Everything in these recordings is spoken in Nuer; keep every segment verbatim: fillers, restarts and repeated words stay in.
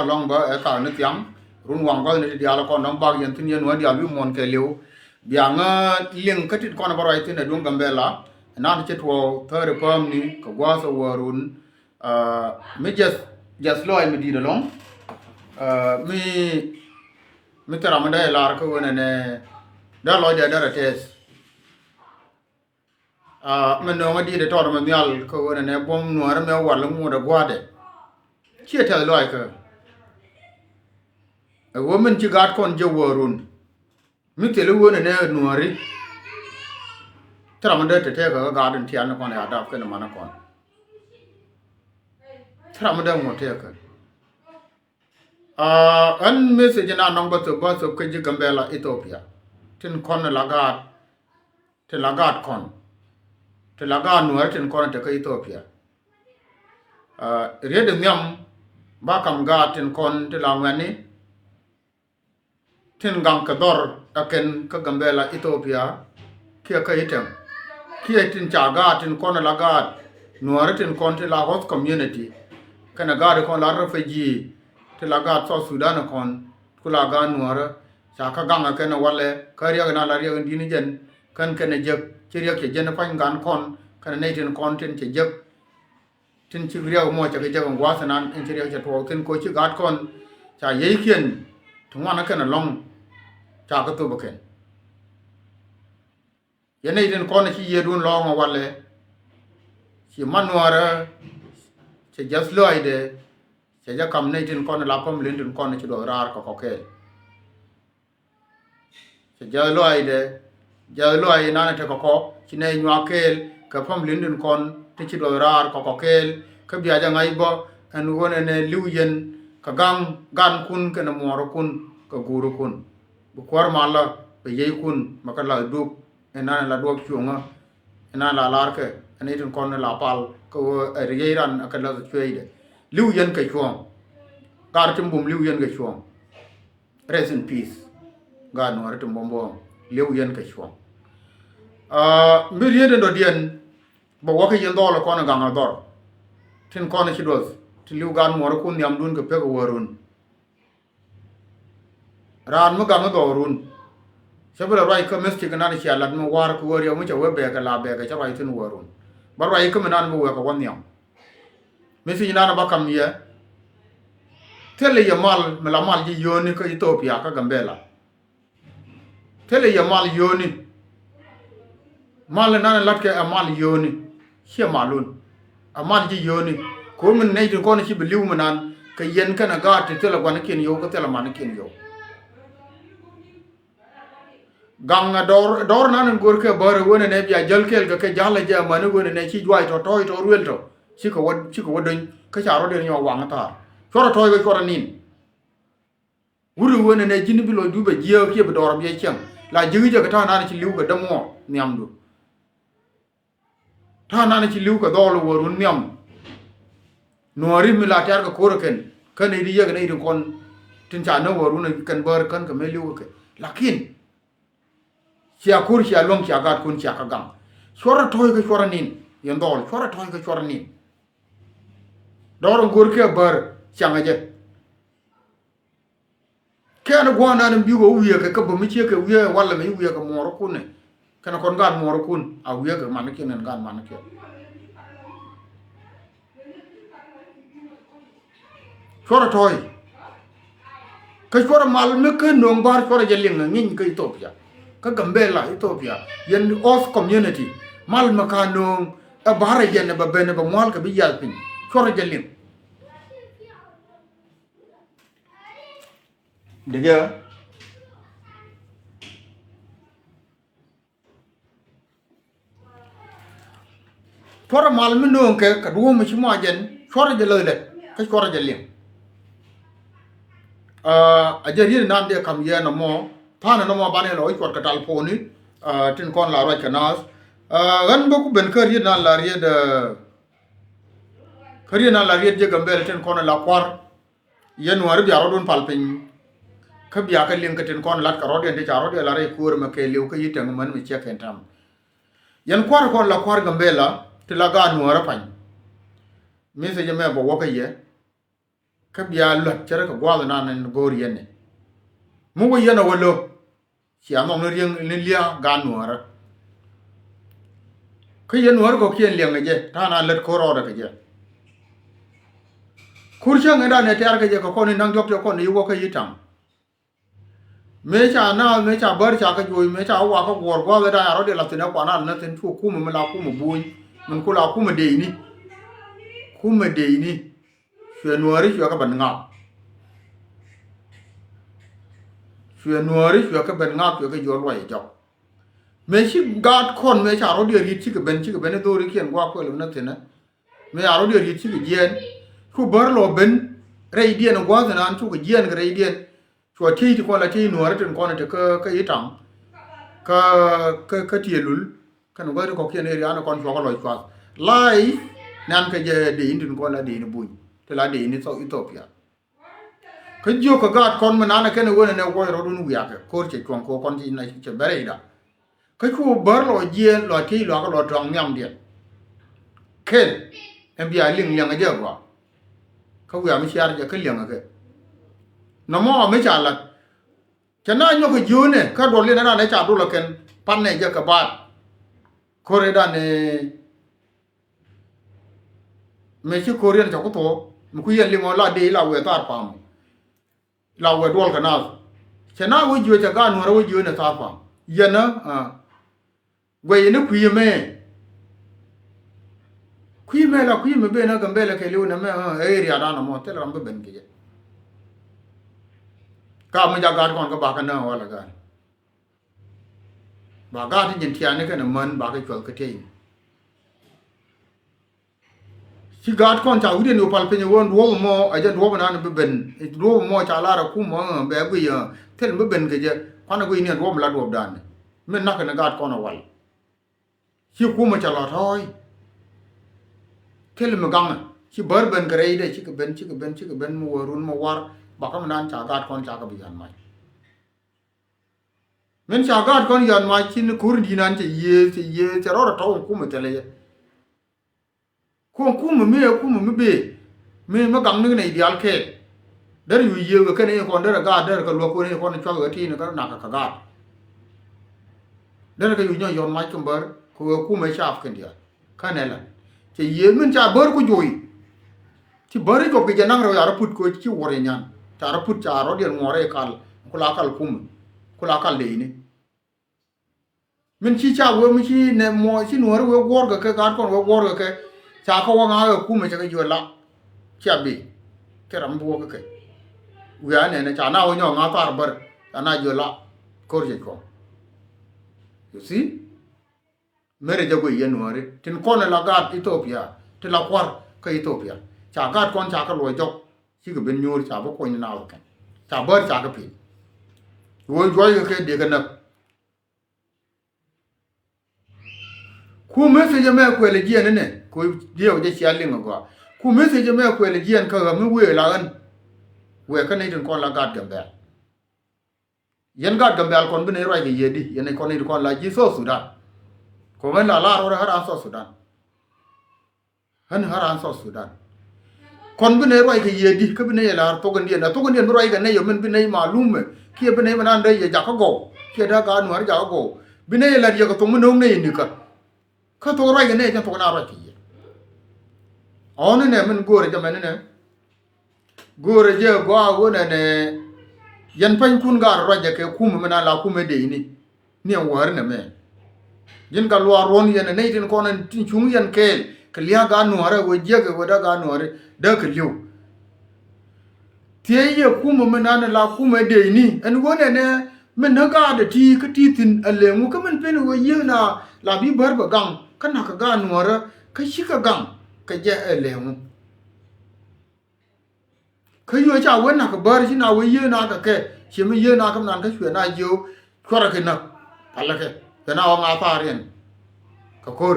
Alɔŋ bä ɛ kak ni thiaŋ run waŋ gua̱thni ti diaal kɔn dɔ̱ŋ bak yɛn thi̱n yɛn wä diaal wi̱i̱ muɔ̱ɔ̱n kɛ li̱w. Biaŋä liŋ kä tit kɔn bä ruac thi̱n ɛ duŋ Gambɛla. Ɛnan cɛ tuɔɔk thäri päämni kɛ gua̱a̱th ɛ wäärun. Mi jiɛth jiɛth lɔɔc mi di̱i̱t ɛlɔ̱ŋ. Mi mi thil ram mi dee lar kä wen ɛnɛ dee lɔcdɛ dee rɛ tɛth. Mi nööŋä di̱i̱t ɛ tɔt mi nhial kä wen ɛnɛ buɔ̱m nuäärä mi wal ŋuɔ̱t ɛ gua̱a̱dɛ. Ciɛ tɛth lɔac kä ɛ ɣöö min ci gaat kɔn jiɛ wäärun. Mi thil i̱ wen ɛnɛ nuääri. Thil ram mi dee te tɛɛkä kä gaat in tian ni kɔn ɛ adap kɛn man ni kɔn. Thil ram mi dee ŋuɔ̱t tɛɛkä. Ɣän message na nɔŋ bä thop bä thop kä ji̱ Gambɛla Ethiopia. Tin kɔn la gaat tin la gaat kɔn. Tin la gaat nuäär tin kɔn te kä Ethiopia. Riet in nhiam ba kam gaat tin kɔn ti la ŋuɛni. Tin gaŋ kɛ dhɔr ɛ kɛn kä Gambɛla Ethiopia kiɛ kä Itɛm. Kiɛ tin ca gaat tin kɔn la gaat nuäärä tin kɔn ti la host community. Kɛnɛ gaat kɔn la refugee ti la gaat South Sudan kɔn ku la gaat nuäärä. Ca kä gaŋ ɛ kɛn walɛ kä riɛk na la riɛk in di̱n jɛn kɛn kɛnɛ jek ci riɛk cɛ jɛn pa̱ny gan kɔn kɛnɛ nɛy tin kɔn tin cɛ jek. Tin ci riɛk mɔ cɛ kɛ jek in gua̱a̱th nan in ci riɛk cɛ tuɔɔk thin ko ci gaat kɔn ca yieykiɛn ti ŋuan ɛ kɛn ɛlɔ̱ŋ. Ca kä thop ɛ kɛn. Yɛn nɛy tin kɔn ci yiëëdun lɔ̱ɔ̱ŋ ɛ walɛ. Ci man nuäärä cɛ jiath lɔaacdɛ. Cɛ jɛ kam nɛy tin kɔn la family tin kɔn ci duɔth raar kɛ kɔkɛɛl. Cɛ jiath lɔaacdɛ jiath lɔaac inan ɛ tekɛ kɔ ci nɛy nyuak kɛɛl kɛ family tin kɔn ti ci duɔth raar kɛ kɔkɛɛl. Kä bia jɛ ŋa̱c bä ɛn ɣöö nɛnɛ li̱w yɛn kɛ gaŋ gankun kɛnɛ muɔɔrikun kɛ guurikun. Bi kuäär malä bɛ yiëëkun mɛ kä la̱th duk. Inan la duɔ̱ɔ̱p cuɔ̱ŋä inan la larkɛ ɛn itin kɔn la pal kä ɣöö ɛ riey ran ɛ kɛ la̱th cueecdɛ. Li̱w yɛn kɛ cuɔ̱ɔ̱ŋ. Gaat tin bum li̱w yɛn kɛ cuɔ̱ɔ̱ŋ. Rest in peace. Gaat nuɔ̱ɔ̱ri tin bum buɔ̱ɔ̱ŋ li̱w yɛn kɛ cuɔ̱ɔ̱ŋ. Mi riet in dɔ̱diɛn bɛ wäkä yɛn dhɔl kɔn gaŋ a dhɔr. Tin kɔn ci duɔth ti li̱w gaat muɔ̱ɔ̱rikun nhiamdun kɛ pek wäärun. Raan mi gaŋ dhɔɔrun. Cä bi lɛ ruac kä message nan cia lat mi war kä wä riɛw mi cɛ wee bɛɛkɛ la bɛɛkɛ cä ruac thin wä run. Bä ruac kä mi nan bi wee kɛ wä nhiam. Message nan bä kam yɛ. Thilɛ yɛ mal mi la mal ji̱ yio̱o̱ni kä Ethiopia kä Gambela. Thilɛ yɛ mal yio̱o̱ni. Mal inan lat kɛ ɛ mal yio̱o̱ni. Ciɛ malun. Ɛ mal ji̱ yio̱o̱ni. Ko̱ min nɛy tin kɔn ci bi li̱w mi nan kɛ yɛn kɛnɛ gaat ti thilɛ guanikiɛn yio̱w kä thilɛ manikiɛn yio̱w. Gaŋ ɛ dɔr dɔr nan in go̱r kɛ bär ɛ wen ɛnɛ bia jäl kɛɛl kɛ kɛ ja̱l ɛ jɛ ɛ mani wen ɛnɛ ci juay tɔ tɔ̱ɔ̱c tɔ ruël tɔ. Cikɛ wä cikɛ wä döny kä ca rɔ̱diɛn nyɔk waŋ thaar. Cuɔrɛ tɔ̱ɔ̱c kɛ cuɔrɛ nin. Wut ɛ wen ɛnɛ ji̱n bi lɔcdu bɛ jiääk kiɛ bi dɔɔr biɛ cieŋ. La ji̱k jɛ kɛ ta̱a̱ nan ci li̱w kɛ dämuɔ nhiamdu. Ta̱a̱ nan ci li̱w kɛ dhɔɔl wä run nhiam. Nuɔ̱ɔ̱ri mi la tɛ̈r kɛ ko̱r ɛ kɛn kä nɛy di yiɛk nɛy di kɔn tin ca näk wä run ɛ kɛn bäär kän kɛ mëë li̱w kɛ kɛn. Lakin cia ko̱r cia luäŋ cia gaatkun cia kä gaŋ. Cuɔrɛ tɔ̱ɔ̱c kɛ cuɔrɛ nin yɛn dhɔɔl cuɔrɛ tɔ̱ɔ̱c kɛ cuɔrɛ nin. Dɔɔr in go̱r kiɛ bäär ciaŋ ɛ jɛ. Kɛn gua̱a̱r nan in bikɛ wä wiee kɛ kä bä mi ciek kɛ wiee walɛ mi ci wiee kɛ muɔɔrikun ɛ. Kɛn kɔn gaat muɔɔrikun a wiee kɛ manikiɛn ɛn gaat manikiɛn. Cuɔrɛ tɔ̱ɔ̱c. Kä cuɔrɛ mal mi kä no̱o̱ŋ bär cuɔrɛ jɛ liŋ ɛ ŋiny kä Ethiopia. Kä Gambela Ethiopia yɛn host community mal mi ka no̱o̱ŋ ɛ bär ɛ yɛn ɛ bɛ ben ɛ bɛ ŋual kɛ bi yiath piny cuɔrɛ jɛ liŋ. Degea. Cuɔrɛ mal mi nööŋ kɛ kɛ duɔ̱ɔ̱m mi ci muac jɛn cuɔrɛ jɛ läth lɛt kä cuɔrɛ jɛ liŋ. A jɛ riet nan dee kam yɛn ɛmɔ tha̱a̱n ɛn ɛmɔ banɛ lɔ i̱ cuɔt kɛ tal puɔ̱ni. Tin kɔn la ruac kɛ naath ɣän bä ku ben kä riet nan la riet. Kä riet nan la riet jɛ Gambɛl tin kɔn la kua̱r. Yɛn nuääri bia rɔ̱dun pal piny. Kä bia kɛ liŋ kɛ tin kɔn lat kɛ rɔ̱diɛn ti ca rɔ̱diɛn lat rɛy kuäär mɛ kɛɛliw kä yi̱t tɛŋ män mi ciɛ kɛn tam. Yɛn kua̱r kɔn la kua̱r Gambɛla ti la gaat nuäärä pany. Message mɛ bɛ wäkä yɛ. Kä bia luäk cärä kɛ gua̱a̱th nan in go̱o̱r yɛn ni. Mi wä yɛn a wä lo̱. Cia nhɔk ni riɛŋ ni lia̱a̱ gaat nuäärä. Kä yɛn nuäärä kɔ̱kiɛn liɛŋ kɛ jɛ ta̱a̱ na lät ko̱r rɔɔdɛ kɛ jɛ. Ko̱r cäŋ in dan ɛ tɛ̈r kɛ jɛ kɛ kɔn in da̱ŋ diɔ̱k tëë kɔn in yi wä kä yi ta̱ŋ. Mëë ca naath mëë ca bär ca kä juɔ̱ɔ̱c mëë ca wä wakä guɔ̱ɔ̱r gua̱a̱th ɛ dan a rɔ̱diɛn la thi̱n ɛ kuan al nä thi̱n cu kumɛ mi la kumɛ buny. Min ku la kumɛ dee ini. Kumɛ dee ini. Cuɛ nuääri cuɛ kɛ ben ŋak. Cuɛ nuääri cuɛ kɛ ben ŋak cuɛ kɛ jiɔl luɔc jɔk. Mëë ci gaat kɔn mëë ca rɔ̱diɛn ri̱t cikɛ ben cikɛ ben i̱ dho̱rikiɛn gua̱a̱k kuɛl bi nä thi̱nä. Mëë ca rɔ̱diɛn ri̱t cikɛ jiɛɛn. Cu bär lɔ ben rɛydiɛn gua̱a̱th inan cukɛ jiɛɛn kɛ rɛydiɛn. Cua tiey ti kɔn la tiey nuɔɔri tin kɔn ti kä kä i̱ taŋ kä kä kä tiey lul. Kɛn gua̱th ti kɔ̱kiɛn area ni kɔn cuakɛ lɔc cuath lai. Nan kɛ jɛ dee in tin kɔn la dee in buny ti la dee in Ethiopia. Kä jiök kɛ gaat kɔn mi nan kɛn wen ni wuɔc rɔdun wiakɛ ko̱r cɛ cuɔ̱ŋ ko̱ kɔn ci na cɛ bɛrɛ ida. Kä cu bär lɔ jiɛɛn lɔ tiey lɔ kä lɔ tɔŋ nhiamdiɛn. Kel ɛn bia liŋ liɛŋ jɛ gɔaa. Kä wiaa mi ciar jɛ kä liɛŋ kɛ. Nɔmɔ mi ca lat. Cɛ na nyɔk kɛ jiöönɛ kä duɔl liɛn ɛn anɛ ca dol ɛ kɛn pan nɛ jɛ kɛ baat. Ko̱r ɛ dan ɛ mëë ci ko̱r yɛn cɛ ku thok mi ku yɛn liŋ ɔ la dee la wëë thar pam. La wëë duɔl kɛ naath. Cɛ na wä jiöö cɛ gaat nuɔrä wä jiöönɛ thar pam. Yɛn ɛ guɛy ni kui̱ mɛ. Kui̱ mɛ la kui̱ mɛ ben ɛ Gambɛlɛ kɛ liw nɛ mɛ ɛ area dan ɛ mɔ thil ram bi ben kɛ jɛ. Ka mi ja gaat kɔn kä bakä nä wala gaan. Ba gaat ti nyin tiani kɛn män ba kɛ cuɔth kä tiey. Ci gaat kɔn ca wi̱diɛn yu pal piny ɣöö duɔ̱ɔ̱p mɔ ɛ jɛ duɔ̱ɔ̱p nan bi ben duɔ̱ɔ̱p mɔ ca lar ɛ kum mɔ bɛ guiy thil bi ben kɛ jɛ kuan ɛ guiy ni ɛ duɔ̱ɔ̱p mi la duɔ̱ɔ̱p dan. Min nak kɛn gaat kɔn ɛ wal. Ci kumɛ ca lɔ tɔ̱ɔ̱c. Thil mi gaŋɛ ci bär ben kɛ rɛydɛ cikɛ ben cikɛ ben cikɛ ben mi wä run mi war. Bakä mi nan ca gaat kɔn ca kɛ bi yɔn mac. Min ca gaat kɔn yɔn mac ci ni ko̱r in di̱i̱n an cɛ yiëë cɛ yiëë cɛ rɔɔdɛ tɔ̱ in kumɛ thilɛ yɛ. Kuɔn kumɛ mi ɛ kumɛ mi bëë mi mi gaŋ ni nɛy diaal kɛɛl. Derɛ yu yiëë kɛ kɛn in kɔn derɛ gaat derɛ kɛ luäk kɔn in kɔn cuath kɛ ti̱i̱n kɛ nakä kɛ gaat. Derɛ kɛ yu nyɔk yɔn mac kɛ bär kɛ wee kumɛ caap kɛn diaal. Kä nɛ la cɛ yiëë min ca bär ku juɔy. Ci bäri gɔp kɛ jɛ naŋ rɛw ca rɔ put kɛ ci wuɔr yɛ nyan ca rɔ put ca rɔ diɛn ŋuɔrɛ kal. Ku la kal kumɛ ku la kal dee ini. Min ci ca wee mi ci nɛ mɔ ci nuɔri wee guɔr kɛ kɛ gaat kɔn wee guɔr kɛ kɛ. Ca kɛ wä ŋa̱a̱k kɛ kumɛ cɛ kɛ jiɔ la. Cia bi kɛ ram bi wä kɛ kɛ. Wiaa nɛnɛ ca na wä nyɔk ŋa̱a̱k thar bär ca na jiɔ la. Ko̱r cɛ cuɔm. You see? Meri jɛ guiy yɛn nuɔri tin kɔn la gaat Ethiopia ti la kuar kä Ethiopia. Ca gaat kɔn ca kɛ luɔc jɔk. Cikɛ ben nyuur ca bi kuɔny ni naath kɛn ca bär ca kɛ piny. Wee juɔc kɛ kɛ dee kɛ näk. Ku message mɛ kuɛl jiɛn inɛ ku diɛw jɛ cia liŋ agɔa. Ku message mɛ kuɛl jiɛn kä ɣä mi wee la ɣän. Wee kä nɛy tin kɔn la gaat Gambɛl. Yɛn gaat Gambɛl kɔn bi nɛy ruac kɛ yiëëdi yɛn kɔn nɛy ti kɔn la ji̱ South Sudan. Kɔn ɣän la lar wä ɣän an South Sudan. Ɣän ɣän an South Sudan. Kɔn bi nɛy ruac kɛ yiëëdi kä bi nɛy ɛ lar thok indiɛn ɛ thok indiɛn bi ruac kɛ nɛy ɛ min bi nɛy malumɛ kiɛ bi nɛy mi nan dee yɛ jakä gɔw kiɛ dee gaat nuäär jakä gɔw. Bi nɛy ɛ lar yɛ kɛ thok mi no̱o̱ŋ nɛy ɛ nikä. Kä thok ruac kɛ nɛy cɛ thok na ruac kɛ yiëë. Ɣɔ̱n inɛ min go̱o̱rɛ jɛ mɛn inɛ. Go̱o̱rɛ jɛ gɔaa ɣöö nɛnɛ yɛn pänykun gaat ruacɛ kɛ kumɛ mi na la kumɛ dee ini. Ni ɛn wäär nɛ mɛ ji̱n ka luaar ruɔ̱n yɛn ɛ nɛy tin kɔn ɛn tin cuŋ yɛn kɛɛl kɛ lia̱a̱ gaat nuäärä ɣöö jiäkɛ ɣöö dee gaat nuäärä dee kɛ li̱w. Thiec yɛ kumɛ mi nan la kumɛ dee ini ɛn ɣöö nɛnɛ mi nä gaat ɛ ti kä ti thi̱n ɛ leŋu kä min pen ɣöö yiëë na la bi bär bɛ gaŋ kä na̱k kɛ gaat nuäärä kä cikɛ gaŋ kɛ jɛ ɛ leŋu. Kä yio̱ ca wen nak kɛ bäär ci na wen yiee nak kɛ kɛ ci mi yiee nak kɛ mi nan kä cuɛ na jiö cuarɛ kɛ näk. Palɛ kɛ kɛ na ɣɔŋ a thaar yɛn kɛ ko̱r.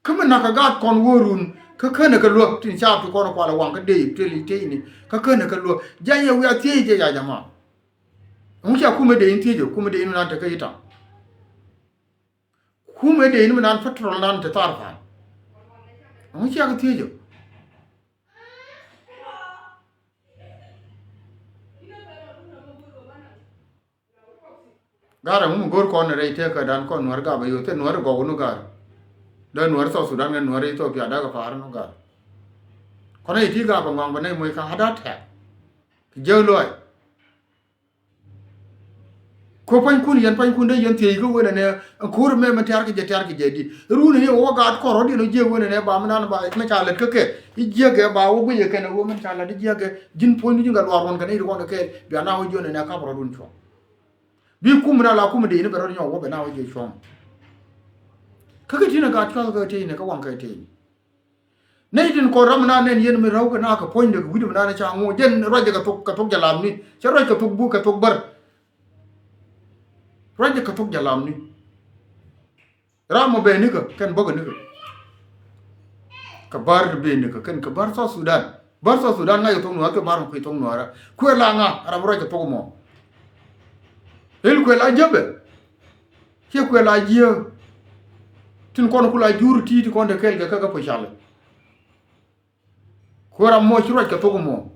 Kä mi nak kɛ gaat kɔn wä run kä känɛ kɛ luäk tin caap ti kɔn kualɛ waŋ kä dee tëli tëcni kä känɛ kɛ luäk. Jɛ yɛ wiaa thiec jɛ ya jama. Ɛŋu cia kumɛ dee in thiec ɛ kumɛ dee in mi nan te kä itam. Kumɛ dee in mi nan federal nan te thar than. Ɛŋu cia kɛ thiec ɛ. Ga̱r ɛŋu mi go̱o̱r kɔn rɛy tëkädan kɔn Nuäär gapɛ yo̱o̱ thil Nuäär gɔw ni ga̱r. Dee Nuäär South Sudan kɛ Nuäär Ethiopia dee kɛ pa̱a̱r ni ga̱r. Kɔn rɛy ti gapɛ ŋɔaŋ bɛ nɛy moc kä heart attack. Kɛ jiäk luaac. Ko pua̱nykun yɛn pua̱nykun dee yɛn thiec kä wen ɛnɛ, ɛn ko̱r ɛmɛ mɛ tɛ̈r kɛ jɛ tɛ̈r kɛ jɛ di. Run ɛni wä gaat kɔr rɔ̱diɛn wä jiäk wen ɛnɛ ba mi nan ba mɛ ca lät kä kɛ. I̱ jiäkɛ ba wä guic ɛ kɛn ɛ wä mɛ ca lät i̱ jiäkɛ. Ji̱n puɔ̱nydu ji̱n kɛ luaar ɣɔn kɛn i̱ ti kɔn kɛ kɛɛl bia na wä jiön ɛnɛ kap rɔ̱dun cuɔ̱ŋ. Bi kum mi na la kum dee ni bɛ rɔ̱diɛn wä bɛ na wä jiäk cuɔ̱ŋ. Kä kɛ ti̱n ɛ gaat cua̱th kɛ tëëcni kä waŋ kɛ tëëcni. Nɛy tin kɔn ram mi na nɛn yɛn mi rɛw kɛ na kɛ puɔ̱nydɛ kɛ wi̱cdɛ mi na ni ca ŋo̱o̱c jɛn ruacɛ kɛ thok kɛ thok jɛ lamni. Cɛ ruac kɛ thok buk kɛ thok bär. Ruacɛ kɛ thok jɛ lamni. Ram mɔ bɛ nikä kɛn bäkɛ nikä. Kɛ bär ti bɛ nikä kɛn kɛ bär South Sudan. Bär South Sudan ŋa̱c kɛ thok Nuäärä kɛ bär mɔ kui̱ thok Nuäärä. Kuɛ la ŋa ram ruacɛ thok mɔ. Il kuɛ la jäpɛ. Ciɛ kuɛ la jiääk. Tin kɔn ku la jur ti̱i̱t kɔn te kɛɛl kɛ kä kä puɔ̱calɛ. Kuɛ ram mɔ ci ruac kɛ thok mɔ.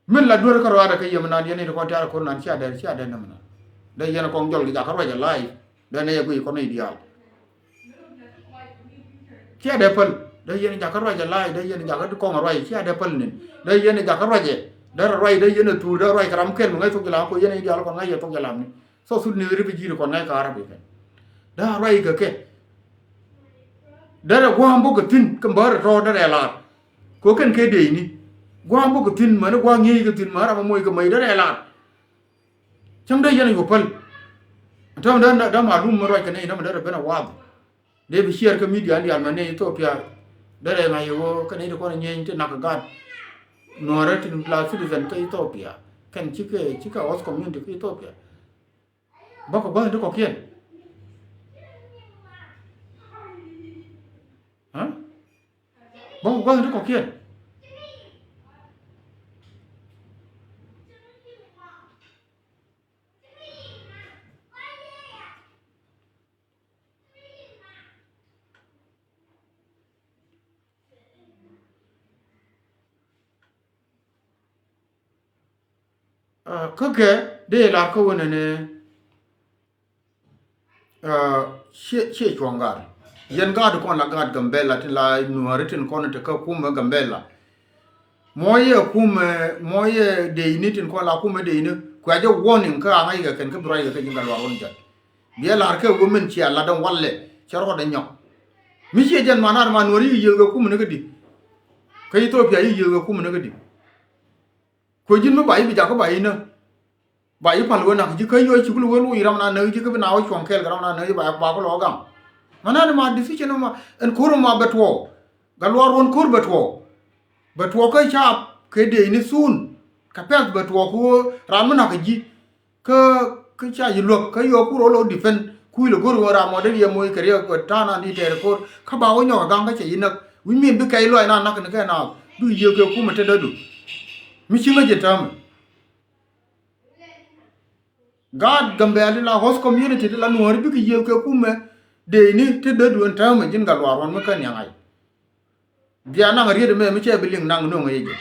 Min la duer kä ruaadɛ kä yɛm nan yɛn in kɔn tiaar kɔn nan cia dɛr cia dɛr nɛm nan. Dee yɛn kɔn jɔl jakä ruac alai. Dee nɛ yɛ guic kɔn i̱ diaal. Cia dee päl dee yɛn jakä ruac alai dee yɛn jakä kɔn ruac cia dee päl nin dee yɛn jakä ruac ɛ dee ruac dee yɛn a thur dee ruac kɛ ram kɛl mi ŋäc thok jɛ la ko yɛn i̱ diaal kɔn ŋäc yɛ thok jɛ lam ni. South Sudanese refugee kɔn ŋa̱c ka̱a̱r rɔ bi kɛn. Dee a ruac kɛ kɛ. Derɛ gua̱a̱m bä kɛ thi̱n kä bäärɛ tɔ̱ derɛ la̱r. Kɛ kɛn kɛ dee ni gua̱a̱m bä kɛ thi̱n mäni gua̱a̱m ŋi̱eec kɛ thi̱n mäni ram moc kɛ mäc derɛ la̱r. Cäŋ dee yɛn a yuɔ päl. Täämɛ dee dee malum mi ruac kɛ nɛy dämɛ derɛ ben a wath. Dee bi share kä media in diaal mɛ ni Ethiopia. Derɛ ŋa̱c i̱ ɣöö kɛn i̱ ti kɔn i̱ nyieny ti nak i̱ gaat Nuäärä tin la citizen kä Ethiopia. Kɛn cikɛ cikɛ host community kä Ethiopia. Bäkɛ gua̱th in ti kɔ̱kiɛn. Bäkɛ gua̱th in ti kɔ̱kiɛn. Kä kɛ dee lar kä wen ɛnɛ. Ciɛ ciɛ cuɔ̱ŋ gaat yɛn gaat kɔn la gaat Gambɛla tin la Nuääri tin kɔn te kä kumɛ Gambɛla. Mɔ yɛ kumɛ mɔ yɛ dee ini tin kɔn la kumɛ dee ini kuɛ jɛ warning kä aŋa yikɛ kɛn kä bi ruac kɛ kɛ ji̱n ka luar wun jat. Biɛ lar kɛ wä min cia lat däŋ walɛ cɛ rɔɔdɛ nyɔk. Mi ciɛ jɛn man ar man Nuääri yi yiëëth kɛ kumɛ ni kä di. Kä Ethiopia yi yiëëth kɛ kumɛ ni kä di. Kuɛ ji̱n mi ba yi bi jakä ba yi nä. Ba yi pal wä nak ji̱ kä yuɔc cukul wä luc ram na näk ji̱ kä bi na wä cuɔ̱ŋ kɛɛl kɛ ram na näk ji̱ ba ba ku lɔ gam. Mana ni ma decision ma ɛn ko̱r ma bɛ tuɔɔk. Gat luaar wä ɛn ko̱r bɛ tuɔɔk. Bɛ tuɔɔk kä caap kɛ dee ni thuun. Kɛ pɛth bɛ tuɔɔk kɛ wä ram mi nak ji̱. Kä kä ca ji̱ luäk kä yɔɔk kur wä lɔ defend kui̱ lɛ go̱r wä ram wä dee yɛ moc kɛ riɛk kɛ ta̱a̱ na ni tɛɛr ko̱r kä ba wä nyɔk ɛ gaŋ kä cɛ ji̱ näk. Wi̱c min bi kɛc luɔc na nak ni kɛ na bi yiëë kɛ kumɛ te dädu. Mi ci ŋäc jɛ täämɛ. Gaat Gambɛl ti la host community ti la Nuääri bikɛ yiëëth kɛ kumɛ dee ni ti dee duën täämɛ ji̱n gat luaar wan mi kä niaŋ ay. Bia naŋ riet mɛ mi cɛ bi liŋ naŋ no̱ŋ yec jɛ.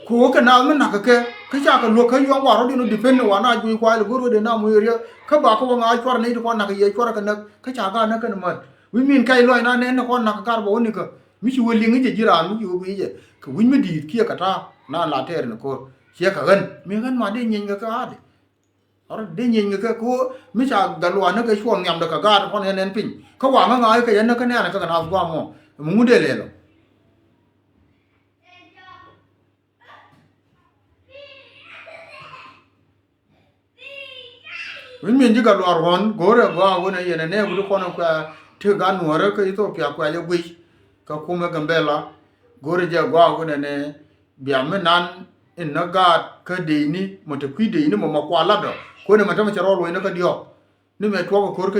Kɛ ɣöö kɛ naath mi nakä kɛ kä ca kɛ luäk kä yuɔ̱ŋ warɔ diɛn wä depend ni wan a juɔc kuay lɛ go̱r wä dee nam wee riek kä ba kä wä ŋa̱a̱c cuarɛ ni ti kɔn nakä yɛ cuarɛ kɛ näk kä ca gaat näk kɛn mät. Wi̱c min kɛc luɔc na nɛn ni kɔn nakä gat bä wä nikä mi ci wä liŋ i̱ jɛ ji̱ raan mi ci wä guic jɛ kɛ wi̱c mi di̱i̱t kiɛ kɛ ta̱a̱ naan la tɛɛr ni ko̱r. Ciɛ kɛ ɣän mi ɣän ma dee nyieeny kɛ kɛ aadi. Ɔr dee nyieeny kɛ kɛ ko mi ca gat luaak ni kɛ cuɔl nhiamdɛ kɛ gaat kɔn yɛn ɛn piny kä waŋä ŋa̱a̱c kɛ yɛn ni kä nɛɛnɛ kä kɛ naath gua̱a̱m mɔ. Mi ŋut dee lɛl ɔ. Wi̱c min ji̱ gat luaak ruɔ̱n go̱o̱rɛ gɔaa wen ɛ yɛn ɛ nɛɛk wi̱c kɔn ɛ kuɛ ti gat nuɔ̱ɔ̱rä kä Ethiopia kuɛ jɛ guic. Kä kumɛ Gambɛla go̱o̱rɛ jɛ gɔaa wen ɛ nɛ bia mi nan in nä gaat kä deeni mɔ te kui̱ deeni mɔ mɔ kua latdɔ kuɛn ɛmɛ tämɛ cɛ rɔɔl wec ni kä diɔ̱ɔ̱k ni mɛ tuɔk ɛ ko̱r kä